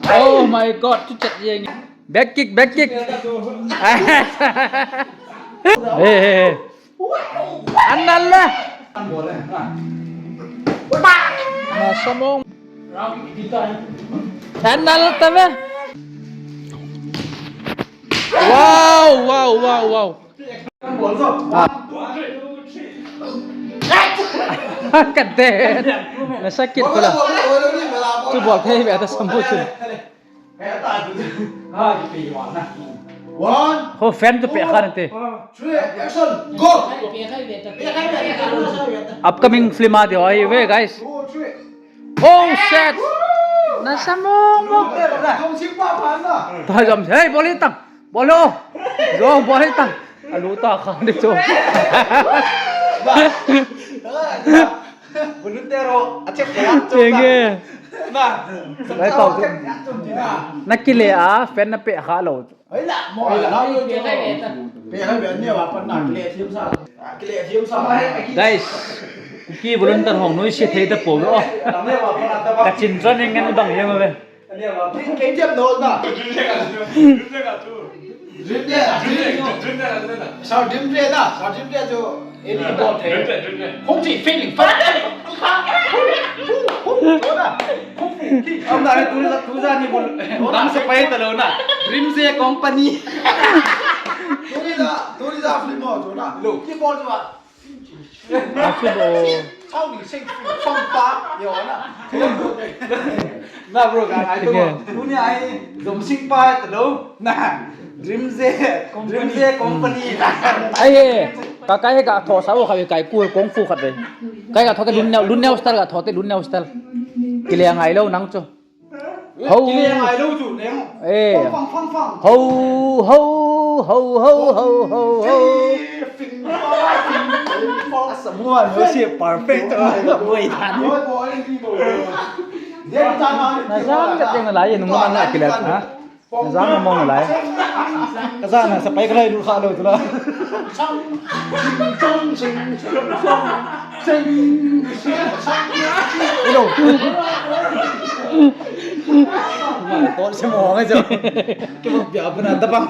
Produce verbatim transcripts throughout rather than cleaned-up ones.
Oh my God, tu chat jeng. Back kick, back kick. Hey, hey, hey. Anal na. Na samong. Anal tave. Wow, wow, wow, wow. Ah. Kade. Nasakit pala. Tu bol thei be ta samu chun. One. Ho fan tu pe khan te. Three, action, go. Upcoming film a de ho ahi ve, guys. Two, three. Oh shit. Na samong mo. Jom sing pa pa na. Ta jom, hey, bol hitang. Bol o. Jo, bol hitang. Alu ta khan de chu. Volunteer ho, a check ya. Check e. Na. Lai pau. Na kile a, fan na pe kha lou. Hoi la, mo la, na yo pe kha ve ta. Pe kha ve ne wa pa na kile thiam sa. Kile thiam sa. Guys, Kuki volunteer hong noi se thei ta po lo. Ka chin training ngen dang yeng ve. Kei tiam no na. Dream de, dream de. Sao dream de na, sao dream de jo. Any bol the. Hung chi feeling fa. Am na tu la tu ja ni bol. Dang se pai ta lo na. Dream je company. Tu ni da, tu ni da film ho jo na. Lo ki bol jo. Asu bo. Chau ni sing fang pa, yo na. Na bro, ka ai to. Tuni ai jom sing pa to lo. Na. Dream je, dream je company na. Ai e, ka kai he ka tho sa o kha kai ku kung fu khat ve. Kai ka tho te lun neo, lun neo style ka tho te lun neo style. Kile ngai lo nang chu. Ho. Kile ngai lo chu neng. Eh. Fang, fang, fang, fang. Ho, ho, ho, ho, ho, ho. Hey, fin, fin, fin. Samuan, no si perfect. Boy, dan. Boy, boy, boy. Na jam ka teng lai, nung man na kile, ha? Na jam mo na lai. Ka jam na sa pai ka lai lu kha lo tu la. Hello. Tol se mo ngai jo. Ke mo bia buna da bang.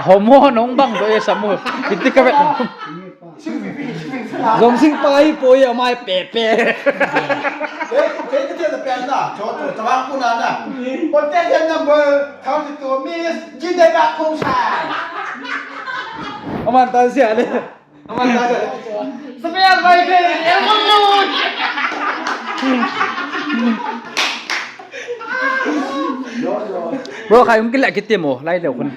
Homo nong bang do e samu. Iti ka vet. Jom sing pa hi poi amai pe pe. Te te te pe na. Cho cho tawang puna na. Contact number thirty-two Miss Jindega Khongsai. Aman ta sia le. Aman ta sia. Sape al bai ke. Bro, khai um kila kiti mo, lai leo khun.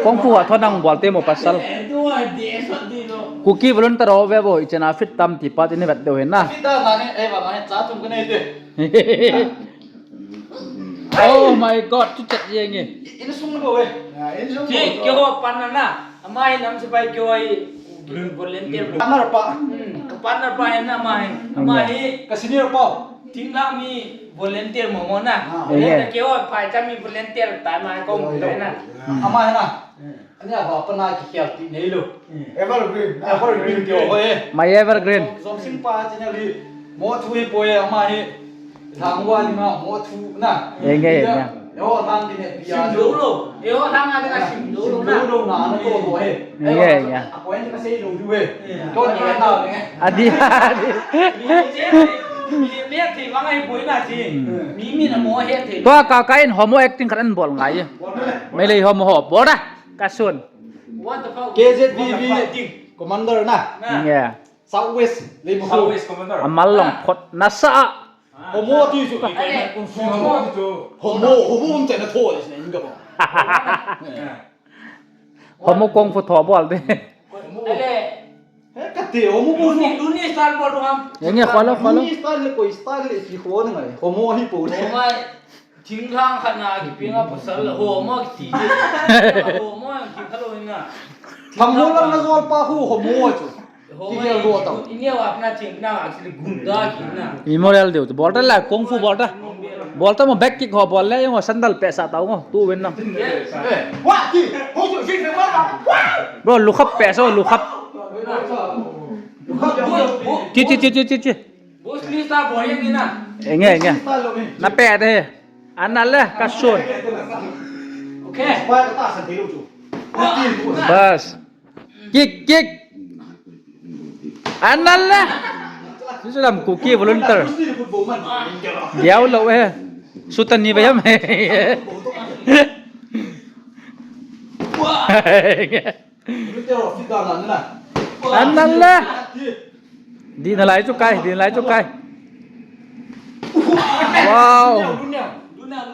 Kung fu a thon nang bol te mo pasal. Kuki volunteer ho ve bo, i chena fit tam ti pa ti ne vet deu hen na. Fit da na ne, eh, ba na ne, cha tum ka ne te. Oh my God, tu chat ye nge. In sung bo we. Ji, ke ho pan na na. Ama hi nam sipai keu ahi volunteer. Partner pa. Hmm, ka partner pa hi na ama hi. Ama hi. Ka senior pa. Thinglang mi volunteer mo mo na. Ah. Volunteer keu ahi, phai cha mi volunteer tai ma ko mo na. Ama hi na. Ani a ba pa na ki khel ti nei lo. Evergreen. Evergreen keu ho e. My evergreen. Jom sing pa channel hi. Mo thu hi poi ama hi. Thang wa ni ma mo thu na. Ye nge, ye nge. Yo thang ki ne pia. Sim lo lo. Yo thang a ka sim lo lo na. Sim lo lo na na to to he. Ye, ye. A point ka sei lo ju he. To ni na ne. Adi, adi. Mi je, mi me thei vang ai poi na si. Hmm. Mi mi na mo he thei. To ka ka in homo acting khat an bol ngai. Meilei homo ho. Bol da. Ka sun. What the fuck? K Z V V. Commander na. Na. Yeah. Southwest, Leimakhong. Southwest Commander. Amal long phot nasa. Homo ti chu. Homo ti chu. Homo, homo um chena tho is na inga ba. Homo kung fu tho bol de. Ale. He ka te homo ko. Luni, Luni style bol ham. Ye nge, follow, follow. Luni style le koi style le ki ho na ngai. Homo hi po. Homo. Thinglang khat na kipinga pasal homo kiti. Homo kikalo ina. Thangho lang na jol pa hu homo chu. Homo kikalo ta. Inia wa na thing na actually gunda kina. Memorial deu bol ta la kung fu bol ta. Bol ta mo back kick ho bol le yung sandal pe sa ta ngo tu win na. Wa ki ho chu. Bro, lukhap pe so, lukhap. Chi, chi, chi, chi, chi, chi. Bruce Lee style bol yang ni na. Enge, enge. Na pe de. Anal le, kasun. Okay. Bas. Kick, kick. Anal le. Sisulam Kuki volunteer. Diaw lo eh. Sutan ni bayam. Anal le. Di nalai chu kai, di nalai chu kai. Wow.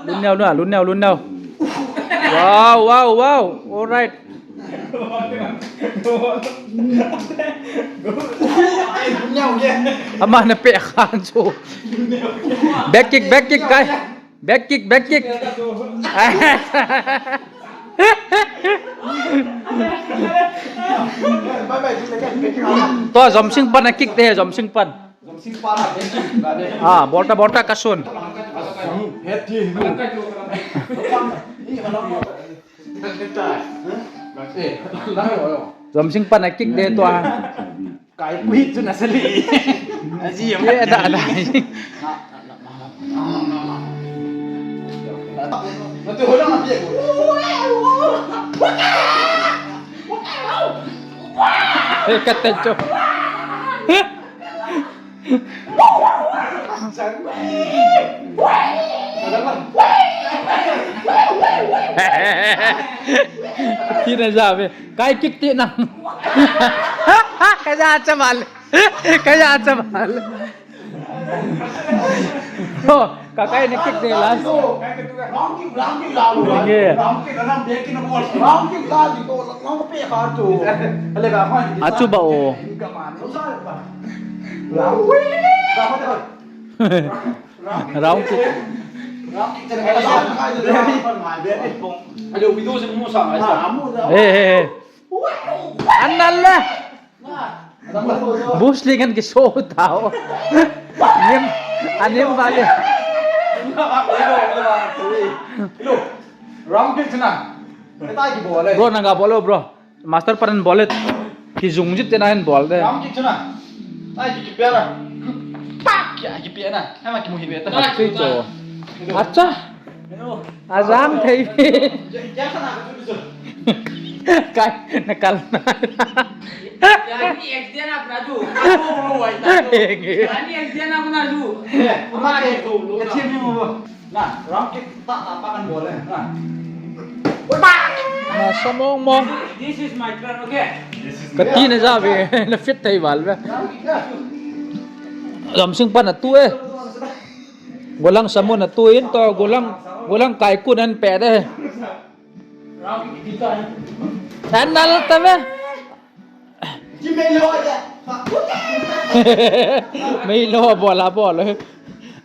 Lun neo, lun neo, lun neo, lun neo. Wow, wow, wow. All right. Ama na pe khan chu. Back kick, back kick kai. Back kick, back kick. To Jomsing pan a kick de, Jomsing pan. Ah, bolta, bolta, kasun. Jomsing pan a kick de to. Kai kui chu na sali. Aji ye da da. Hey, kata cho. Tina jabe. Kai kick ti na. Kaya chamal. Kaya chamal. Oh, kakai ni kick de last. Round kick, round kick la lo. Nge. Round kick la, round kick la, round kick la, di ko, round kick pe kha tu. Ale ga khan. Achu ba o. Round kick. Round kick. Ale video se mo sa. Hey, hey, hey. Anal le. Bruce Lee kan kiso tao. Anem, anem vale. Round kick chuna. Eta ki bol le. Bro, nanga bol o, bro. Master paran bol le. Kijung jit te na hin bol de. Round kick chuna. Tai ki kipia na. Pak, ya kipia na. Hama kimu hi beta. Achu cho. Acha. Ajam thei. Kai, nakal na. Yani accident apna tu. Yani accident apna tu. Ama ke, ke chim ni mo. Na, round kick ta ta pa kan bol le. Na. Na samong mong. This is my turn, okay? Kati na jabe, na fit thei val be. Jomsing pan a tu eh. Golang samun a tu in to, golang, golang kai kun an pe de. Anal ta ve. Mei lo bola bol.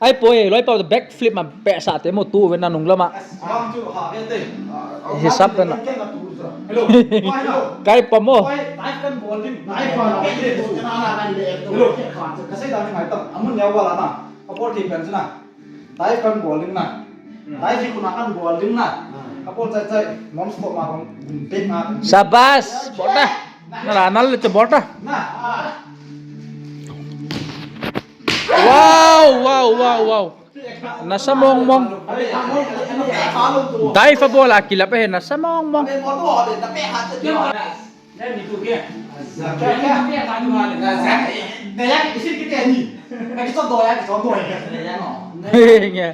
Ai poi, loi pa back flip ma pe sa te mo tu ve na nung lama. Hisap na. Kai pa mo. Hello. Hello. Ka bol thei pen chu na. Dive kan bol ding na. Dive hi kuna kan bol ding na. Ka bol chai chai. Non stop ma kong. Big na. Sabas. Bol ta. Na la nal le bol ta. Na. Wow, wow, wow, wow. Nasa mong mong. Dive a bol a kilap e, nasa mong mong. Nge.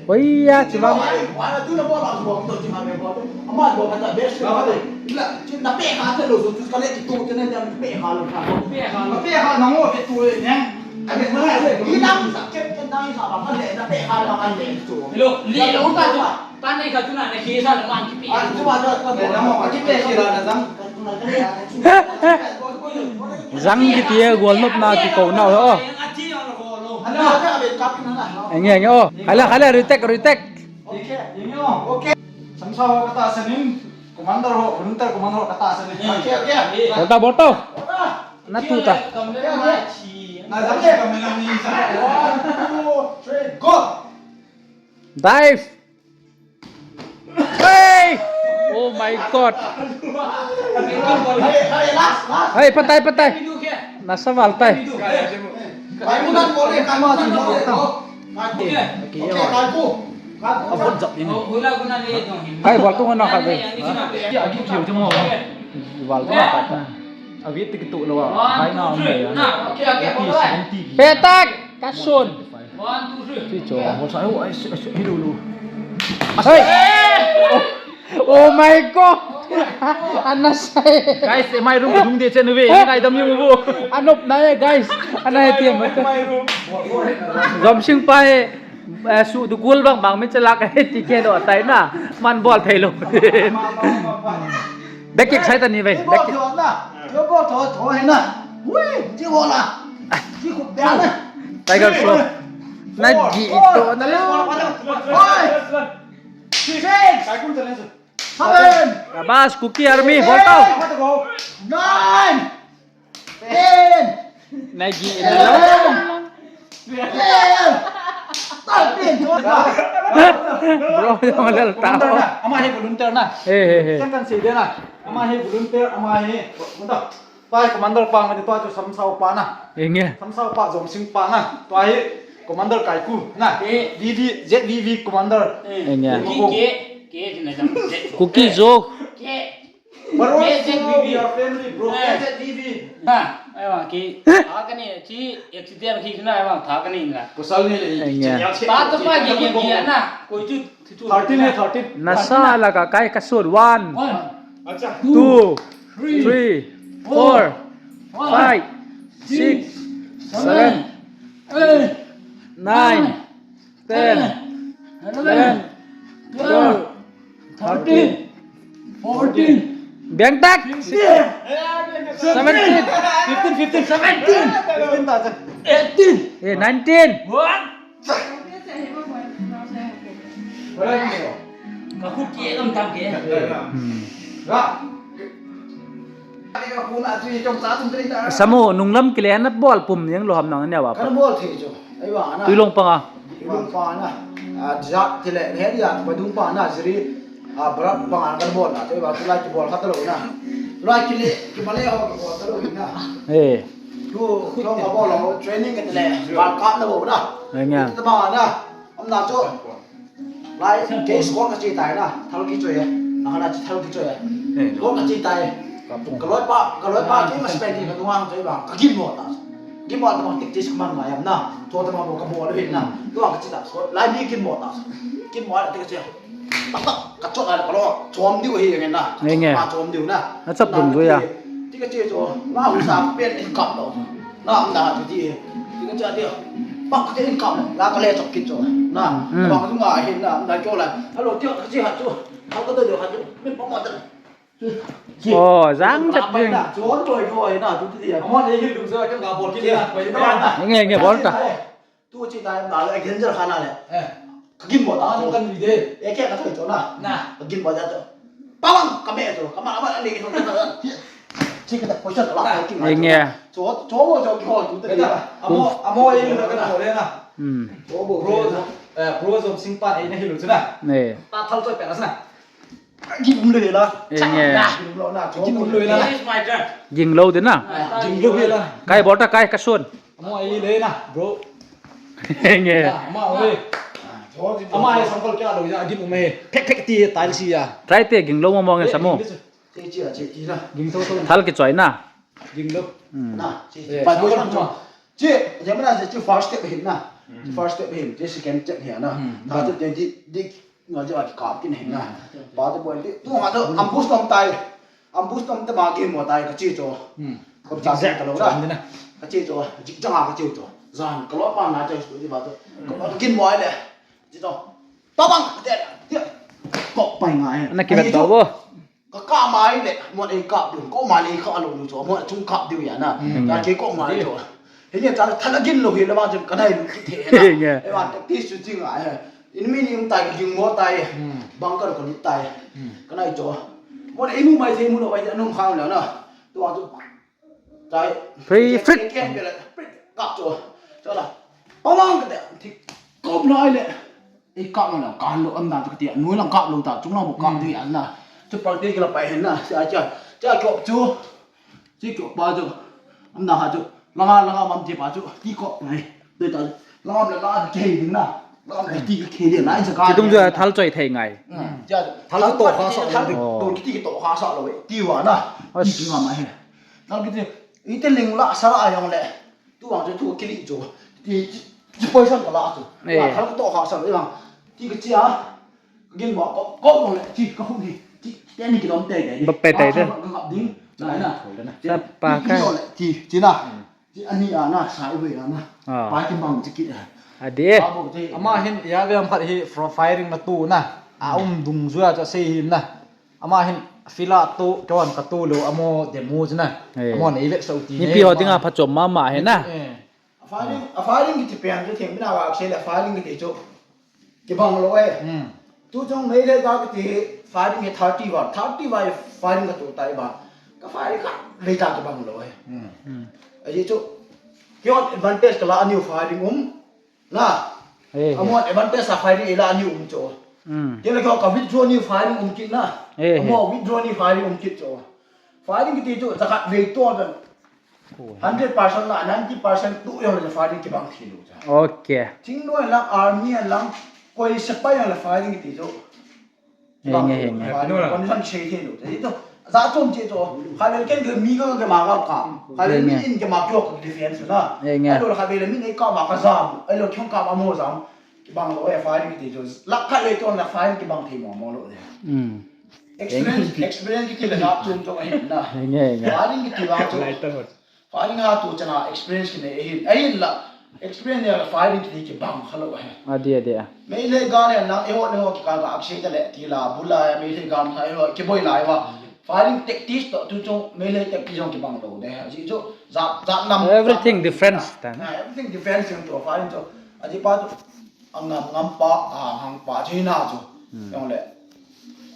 Oi ya, chiba. Hello, li lo ta tu. Tan nei kha tuna na khi sa na man kipe. Zang kiti e, golnop na kiko na ho. Enge, enge o. Khala, khala, retake, retake. Okay, enge o. Okay. Samsa ho kata sanin. Commander ho, volunteer commander ho kata sanin. Okay, okay. Bol ta, bol ta. Na tu ta. Na zang kamera ni sa. One, two, three, go. Dive. My God. Hey, patai, patai. Nasa val tai. Kai bol tu na ka ve. Val tu na ka. Petak. Kasun. One, two, three. Hey. Oh my God. Ana sai. Guys, my room dung de chen ve. Ngai dam yung bu. Anop na e, guys. Ana e tiam. Zom sing pa e. Su du gol bang bang min chalak e ti ke do tai na. Man bol thei lo. Back kick sai ta ni ve. Back kick. Yo bol tho tho he na. Ui, ji bol la. Ji khu bia na. Tiger Pro. Na ji to na. Five. Six. Seven. Abas, Kuki Army, bol tau. Nine. Ten. Nagi. Eleven. Twelve. Thirteen. Bro, yung malal tao. Ama hi volunteer na. He, he, he. Kan kan si dia na. Ama hi volunteer, ama hi. Punta. Pai commander pa ngati tua chu samsau pa na. Enge. Samsau pa Zomsing pa na. Tua hi commander Kaiku na. Eh. V V, Z V V commander. Eh. Enge. Kuki ke, ke na jam. Kuki zo. Ke. Bro, Z V V. Your family, bro. Eh. Z V V. Ha, ai wa ki. Ha ka ni chi accident ki na ai wa tha ka ni na. Kusal ni le. Enge. Pa to pa ki ki na. Koi chu Thirteen hai, thirteen. Nasa laga kai ka sur. One, two, three, four, five, six, seven, nine, ten, eleven, twelve, thirteen, fourteen, bengtak, seventeen, fifteen, fifteen, seventeen, eighteen, eh, nineteen. Ka khut ke lam tam ke. Hmm. Samu, nunglam kile na bol pum yang lo ham nang ne wa. Kan bol thei chu. Ai wa na. Tuilong panga. Tuilong panga. A, ja, tile, he ya, padung panga, jiri. A, bra, panga, kan bol na. Te wa, tulai ki bol khat lo na. Tulai kile, ki male ho, ki bol khat lo na. Eh. Tu, tu ka bol lo, training ka tile. Ba ka na bol na. Ai nga. Te ba na. Am na chu. Lai, ke score ka chi tai na, thal ki choi e. Na ka na chi thal ki choi e. Eh. Score ka chi tai. Ka loi pa, ka loi pa, ki ma spend ki ka nuang choi ba. Ka gin mo ta. Gin mo ta ma tik tis man ma yam na. Cho ta ma bo ka mo lo hin na. Nuang ka chi ta. Lai mi gin mo ta. Gin mo ta tik chi. Tak tak, ka chot ai ka lo. Chom diu hi nge na. Nge nge. Ma chom diu na. Na chap dung du ya. Tik chi cho. Ma hu sa pen in kap lo. Na, na, ti, ti, ti ka cha ti. Pak ka tin kam, la ka le chok kin cho. Na, mm, ba ka nga hin na, na cho la. Hello, ti ka chi ha chu. Ha ka do ha chu. Min pa ma ta. Oh, jang chat ding. Cho loi loi na, tu ti ya. Mo ne hin lu sa ka ga bol kin na, pa na. Nge, nge, bol ta. Tu chi ta, ba le kin ja khana le. Eh. Ka gin mo ta. Ano kan ni de. E ke ka thoi cho na. Na. Ka gin mo ta cho. Pawang, ka me cho. Ka ma, ma, ni cho. Chi ka ta position la, ka kin. Nge. Cho, cho, cho, cho, tu te. Amo, amo, e, na ka na, le na. Hmm. Cho, bo, bro, eh, bro, Zomsing pa, e, na hilu chu na. Ne. Ta thal choi pe la sa na. Ging um le la. Nge. Ging um lo na, cho. Ging um lo na. It's my turn. Ging lo de na. Ging lo he la. Kai bol ta kai ka sun. Amo ai le na, bro. Nge. Ama ai le. Ama ai sangkol kya lo ya, gin um e. Phek phek ti tai si ya. Try te ging lo mo mo nge Samu. Te chi a chi ti na. Ging to to. Thal ki choi na. Ging lo. Hmm. Na, chi. Eh, pa sangkol ko. Chi, ya ma na chi first step hin na. Hmm. First step hin, chi second step hin na. Hmm. Ta te di di Nga je a kikap kin hin na. Pa te bol ti. Tu nga to ambush tom tai. Ambush tom te ma ki mo tai ka chi cho. Hmm. Ko cha se ka lo na. Ka chi cho. Jik jang a ka chi cho. Zan ka lo pa na cha stu ti ba to. Ko ba kin mo ai le. Chi to. Pa bang te. Ko pai nga ai. Na ki bet do bo. Ka kap mai le, mo ei kap diu, ko mai le kha lo diu cho, mo chung kap diu ya na. Hmm. Ta ke ko mai cho. He ne ta thal a gin lo hi le ma chung ka nai lu ki the na. He nge. E ma ta ti su ting ai. In mi ni um tai ka ging mo tai. Hmm. Bang ka ko ni tai. Hmm. Ka nai cho. Mo ei mu mai the mu lo mai nung khang le na. Tu a tu. Tai. Free flick. Ke ke le. Kap cho. Cho la. Pa mang ka te. Ti kop lai le. Ei kap lo, kap lo, am dan chu ka ti a, noi lang kap lo ta, chung lang bo kap ding a na. Chu practice kila pai hin na, cha cha, cha kop chu, chi kop pa chu, am na ha chu, langa langa mam ti pa chu, ti kop pai. Dei ta, langa le la ke ding na, langa le ti ke ding na, cha ka. Chi tung chu thal choi thei ngai. Hmm, cha, thal to kha sa, thal to ki ti to kha sa lo, ti wa na, ti ki ma ma he. Thal ki ti, i te ling la sa la yong le, tu wang chu tu ki li chu, ti, ti, ti poi san ka la chu. Eh. Wa thal to kha sa lo, ti ka chi a. Gin mo ko ko mo le ti ka hu ni ti te ni ki dom te te ni. Ba pe te te. Ka ngap ding. Na na. Sa pa ka. Ti ti na. Ti ani a na sa i we na. Ah. Pa ki mang ti ki. A de. Pa bo te. Ama hin ya ve am phat hi from firing na tu na. A um dung zua cha sei hin na. Ama hin fila tu ka wan ka tu lo amo demo na. Eh. Amo nei ve sau ti. Ni pi ho dinga pha chom ma ma he na. Eh. A firing, a firing kiti pen chu theng mina wa aksel a firing kiti chu. Kibang lo e. Hmm. Tu chung Meitei ka kiti firing hi thirty watt, thirty watt firing ka tu tai ba. Ka firing ka rei ta kibang lo e. Hmm. Hmm. Aji chu. Kyo advantage ka la aniu firing um. Na. Eh, eh. Amo advantage a firing ila aniu um chu. Hmm. Kila kyo ka withdraw niu firing um kit na. Eh, eh. Amo withdraw niu firing um kit chu. Firing kiti chu, jakhat vei to jan. Hundred percent la, ninety percent tu jong le firing kibang thei lou cha. Okay. Chingnu lang, army lang, koi sepai jong le firing kiti chu. Henge, henge. Firing condition sei thei lou cha. Ito, ja chom che to. Khavel ken ke mi ka ke ma ka ka. Khavel mi in ke ma kyo ka defense na. Henge. Ailo khavel mi nei ka ma ka jam. Ailo kyong ka ma mo jam. Kibang lou e firing kiti chu. Lakh khat le to na firing kibang thei mo mo lou de. Hmm. Experience, experience kiti le na chun to ahin na. Nge, nge. Firing kiti vang chu. Firing ha tu chana experience kine ahin. Ahin la. Experience le firing kiti kibang kha lou he. Adi, adi a. Meitei gal le na, eiho, eiho kikal ka aksei ta le ti la, bula, Meitei gal na, eiho, kiboi lai va. Firing tactics to, tu chung, Meitei tactics jong kibang lou de. Aji chu, ja, ja nam. Everything defense ta na. Ah, everything defense jong to, firing to. Aji pa tu, a ngam ngam pa, a hang pa, chu na chu. Hmm. Jong le.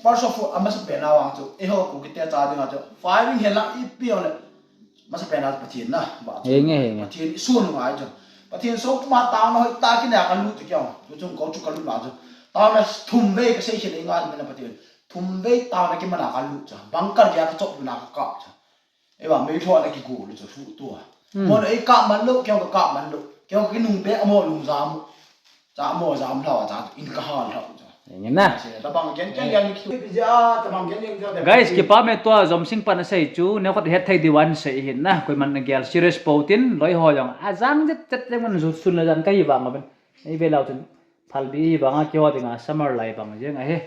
First of all, amasa pen a vang chu, eiho Kukite cha dinga chu. Firing he la, ipi jong le. Masa pen a Pathen na, ba chu. Henge, henge. Pathen i sun ngai chu. Pathen so ma ta na hoi ta ki na ka lu chu kyo. Chu chung ko chu ka lu la chu. Ta na thum vei ka sei khin ngai na Pathen. Thum vei ta na ki mana ka lu chu. Bunker ya ka chop na ka ka chu. Eiva mei tho na ki go lu chu su tu. Hmm. Mo na ei ka man lo, kyo ka ka man lo. Kyo ki nung be mo lung jam. Cha mo jam lhau a cha in ka hal lhau cha. Engin na. Se tabang ken ken yang ki ja tabang ken yang ja. Guys, kipa me tua Jomsing pan asei chu, neokhat het thei diu ahin sei hin na, koiman na gel serious po tin, loi ho jong. Ajang jet jet jeng man sun la jan ka hi vang ben. Ei ve lau chun. Phalbi vang a kiho dinga summer lai vang jeng ahi.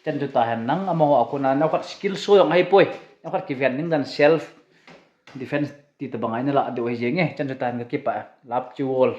Chan chu ta hen nang amaho a kona neokhat skill show jong ahi poi. Neokhat kiven ding dan self defense ti tabang a ina la diu ahi jeng e. Chan chu ta hen ka kipa. Love you all.